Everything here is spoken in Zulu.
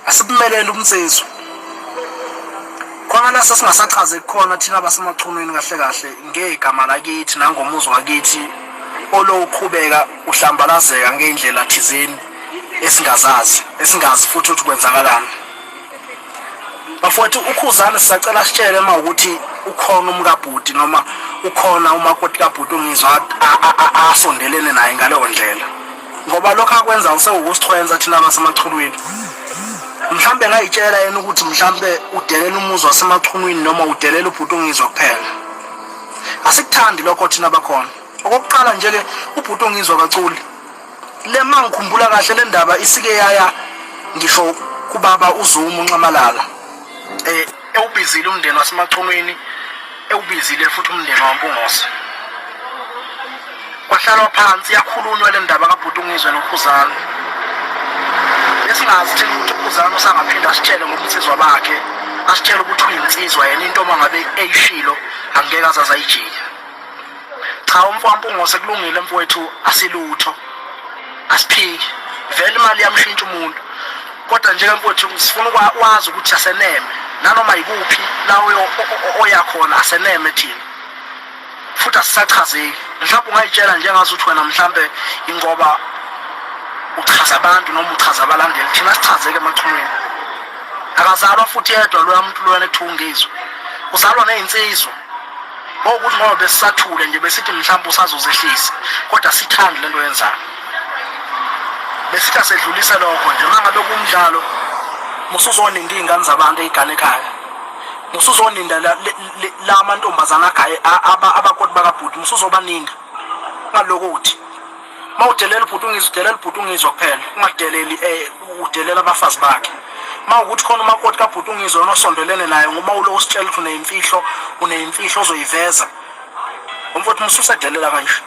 Asikumelele umnsizwa. Khona la sesingasachaze kukhona thina abasemachumeni kahle kahle ngegama lakithi nangomuzi wakithi olowuqhubeka uhlambalazeka ngey'ndlela thizeni esingazazi esingazi futhi ukuthi kwenzakalani. Bafowethu uKhuzani sisacela sitshele uma ukuthi ukhona umkabhuti noma ukhona umakoti kabhuti ongizwa asondelene naye ngaleyo ndlela ngoba lokho akwenza usewukusichwenza thina abasemachulwini mhlambe ngayitshela yena ukuthi mhlambe udelela umuzi wasemachunwini noma udelela ubhuti ongizwa kuphela asikuthandi lokho thina bakhona okokuqala nje-ke ubhuti ongizwa kaculi Le mangikhumbula kahle le ndaba isike yaya ngisho kubaba uZuma uNxamalala. Eh ewubizile umndeni waseMachunwini ewubizile futhi umndeni waMpungose. Kwahlalwa phansi yakhulunywa le ndaba kabhuti uNgizwe noKhuzani. Besingazi thina ukuthi uKhuzani usangaphinda asitshele ngobunsizwa bakhe, asitshele ukuthi uyinsizwa yena into uma ngabe eyishilo angeke aze azayijike. Cha umfowampungo sekulungile mfowethu asilutho. Asiphiki. Vele imali iyamshintsha umuntu. Kodwa nje mfowethu sifuna ukwazi ukuthi aseneme nanoma yikuphi la oya khona aseneme thina. Futhi asisachazeki. Mhlawumbe ungayitshela njengazuthi wena mhlambe ingoba uchaza abantu noma uchaza abalandeli thina sichazeke emachumeni. Akazalwa futhi yedwa loya muntu loyana ekuthiwa uNgizwe. Uzalwa nezinsizwa. Ngokuthi ngoba besisathule nje besithi mhlawumbe usazozehlisa kodwa sithandi lento yenzayo. Besithi asedlulise lokho nje uma ngabe kumdlalo musuzoninda iy'ngane zabantu ey'gane ekhaya. Musuzoninda la amantombazane agaye abakoti bakabhuti musuzobaninda. Ungalokothi. Uma udelela ubhuti ungizwa udelela ubhuti ungizwa kuphela ungadeleli eh udelela abafazi bakhe. Uma ukuthi khona umakoti kabhuti ungizwa yona osondelene naye ngoba ulo usitshela ukuthi uneyimfihlo uneyimfihlo ozoyiveza. Umfowethu mususedelela kanje.